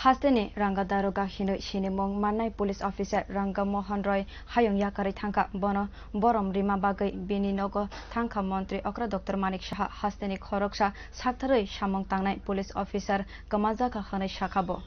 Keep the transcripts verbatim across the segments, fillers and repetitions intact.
Hasteni Ranga Daroga hinwi sinimung mannai police officer Ranga Mohan Roy hayung yakarwi thangkha. Bono borom rima bagwi bini nogo thangkha montri okra Doctor Manik Saha. Hasteni khoroksa saktharwi samung tangnai police officer kwmajakha hwnwi sakha bo.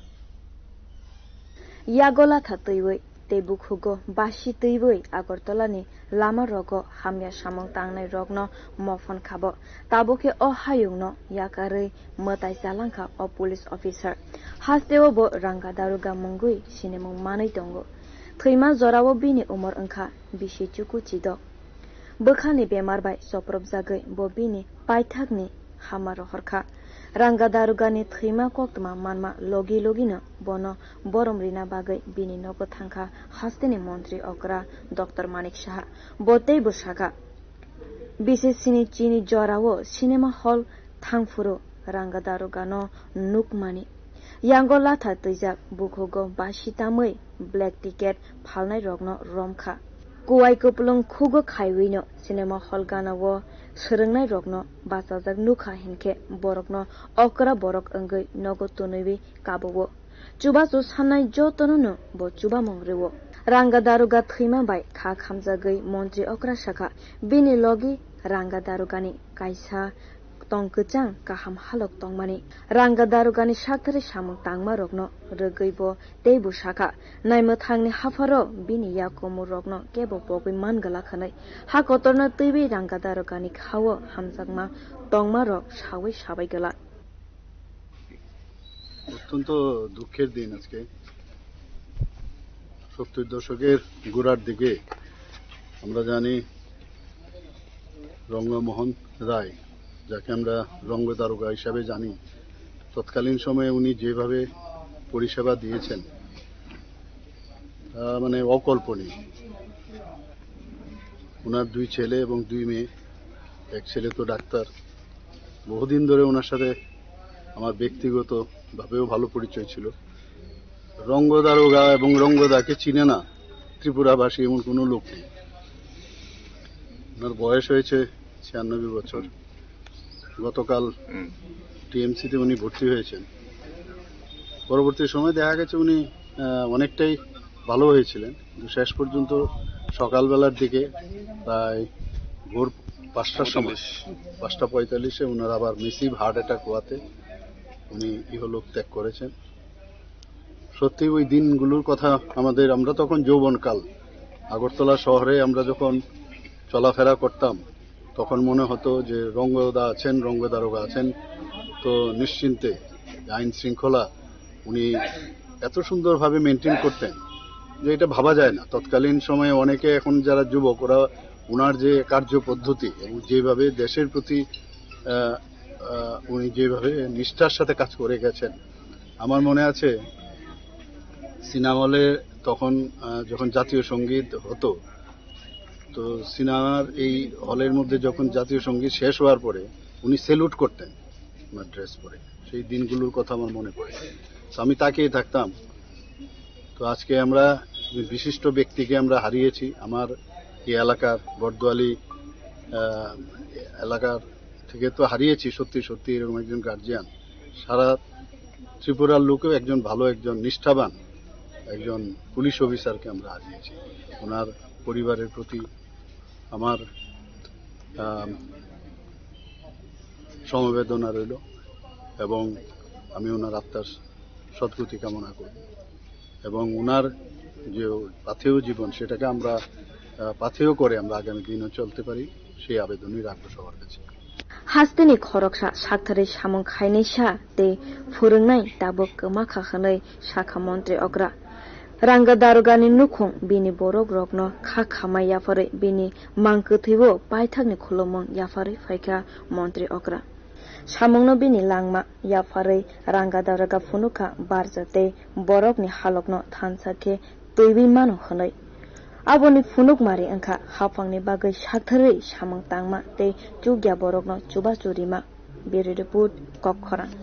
Yago latha twiwi tei bukhugo basi twiwi Agartala ni lama rogo hamya samung tangnai rokno mophon khabo. Tabukhe o hayungno yakarwi mwtai chalangkha o police officer. Hasteo bo Ranga Daroga mungwi sinimung manwi tongo. Thwima jorao bini umor wngkha bisi chuku chidok. Bwkhani bemar bai chopropjagwi bo bini paithakni hama rohorkha. Ranga Darogani thwima koktwma manma logi logino bono borom rina bagwi bini nogo thangkha hasteni montri okra Doctor Manik Saha. Bo teibo sakha, B C C ni chini jorao cinema hall thangphuru Ranga Darogano nukmani. Yango latha twijak bukhugo basi tamwi black ticket phalnai rokno romkha. Kuwai kupulung khugo khaiwino cinema hall ganao swrwngnai rokno bachajak nukha hinkhe borokno okra borok wngwi nogo twnwiwi kabuo. Chubachu sannai jotono no bo chubamung rwo. Ranga Daroga thwima bai kha khamjagwi montri okra sakha, bini logi Ranga Darogani kaisa tong kwchang kaham halok tongmani. Ranga Darogani saktharwi samung tangma rokno rwgwi bo teibo sakha, naimwthangni hapharo bini yakumu rokno kebo pogwi man gwlak hwnwi. Ha kotorno twiwi Ranga Darogani khao hamjakma tongma rok sawi sabai gwlak. অত্যন্ত দুঃখের দিন আজকে। সত্তর দশকের গোড়ার দিকে আমরা জানি রঙ্গমোহন রায়, যাকে আমরা রঙ্গ দারোগা হিসাবে জানি, তৎকালীন সময়ে উনি যেভাবে পরিষেবা দিয়েছেন, তা মানে অকল্পনীয়। ওনার দুই ছেলে এবং দুই মেয়ে, এক ছেলে তো ডাক্তার। বহুদিন ধরে ওনার সাথে আমার ব্যক্তিগতভাবেও ভালো পরিচয় ছিল। রঙ্গ দারোগা এবং রঙ্গদাকে চিনে না ত্রিপুরাবাসী এমন কোনো লোক নেই। ওনার বয়স হয়েছে ছিয়ানব্বই বছর। গতকাল হুম। টিএমসিতে উনি ভর্তি হয়েছেন। পরবর্তী সময় দেখা গেছে উনি, আহ, অনেকটাই ভালো হয়েছিলেন, কিন্তু শেষ পর্যন্ত সকালবেলার দিকে প্রায় ভোর পাঁচটার সময়, পঁয়তাল্লিশ। পাঁচটা পঁয়তাল্লিশে ওনার আবার মেসিভ হার্ট অ্যাটাক হওয়াতে উনি ইহলোক ত্যাগ করেছেন। সত্যি ওই দিনগুলোর কথা আমাদের, আমরা তখন যৌবনকাল, আগরতলা শহরে আমরা যখন চলাফেরা করতাম, তখন মনে হতো যে রঙ্গদা আছেন, রঙ্গদারোগা আছেন, তো নিশ্চিন্তে আইন শৃঙ্খলা উনি এত সুন্দরভাবে মেনটেন করতেন যে এটা ভাবা যায় না। তৎকালীন সময়ে অনেকে, এখন যারা যুবক, ওরা ওনার যে কার্যপদ্ধতি এবং যেভাবে দেশের প্রতি, আহ, আহ, উনি যেভাবে নিষ্ঠার সাথে কাজ করে গেছেন, আমার মনে আছে সিনেমা হলে তখন, আহ, যখন জাতীয় সঙ্গীত হতো, তো সিনেমার এই হলের মধ্যে যখন জাতীয় সঙ্গীত শেষ হওয়ার পরে উনি স্যালুট করতেন ওনার ড্রেস পরে। সেই দিনগুলোর কথা আমার মনে পড়ে। তো আমি তাকিয়ে থাকতাম। তো আজকে আমরা যে বিশিষ্ট ব্যক্তিকে আমরা হারিয়েছি, আমার এই এলাকার বটদোয়ালি, আহ, এলাকার থেকে তো হারিয়েছি সত্যি সত্যি এরকম একজন গার্জিয়ান। সারা ত্রিপুরার লোকেও একজন ভালো, একজন নিষ্ঠাবান, একজন পুলিশ অফিসারকে আমরা হারিয়েছি। ওনার পরিবারের প্রতি আমার, আহ, সমবেদনা রইল এবং আমি ওনার আত্মার সদ্গতি কামনা করি এবং ওনার যে পাথেয় জীবন, সেটাকে আমরা, আহ, পাথেয় করে আমরা আগামী দিনও চলতে পারি, সেই আবেদনই রাখবো সবার কাছে। Hasteni khoroksa saktharwi samung khainai sa tei phwrwngnai tabuk kwma kha hwnwi sakha montri okra. Ranga Darogani nukhung bini borok rokno kha khamai yapharwi bini mang kwthwibo paithakni khulumung yapharwi phaikha montri okra. Samungno bini langma yapharwi Ranga Daroga phunukha barja tei borokni halokno thansa khe twiwi mano hwnwi. Aboni phunukmari wngkha haphangni bagwi saktharwi samung tangma tei chukya borokno chubachu rima. Bureau Report, Kokkhorang.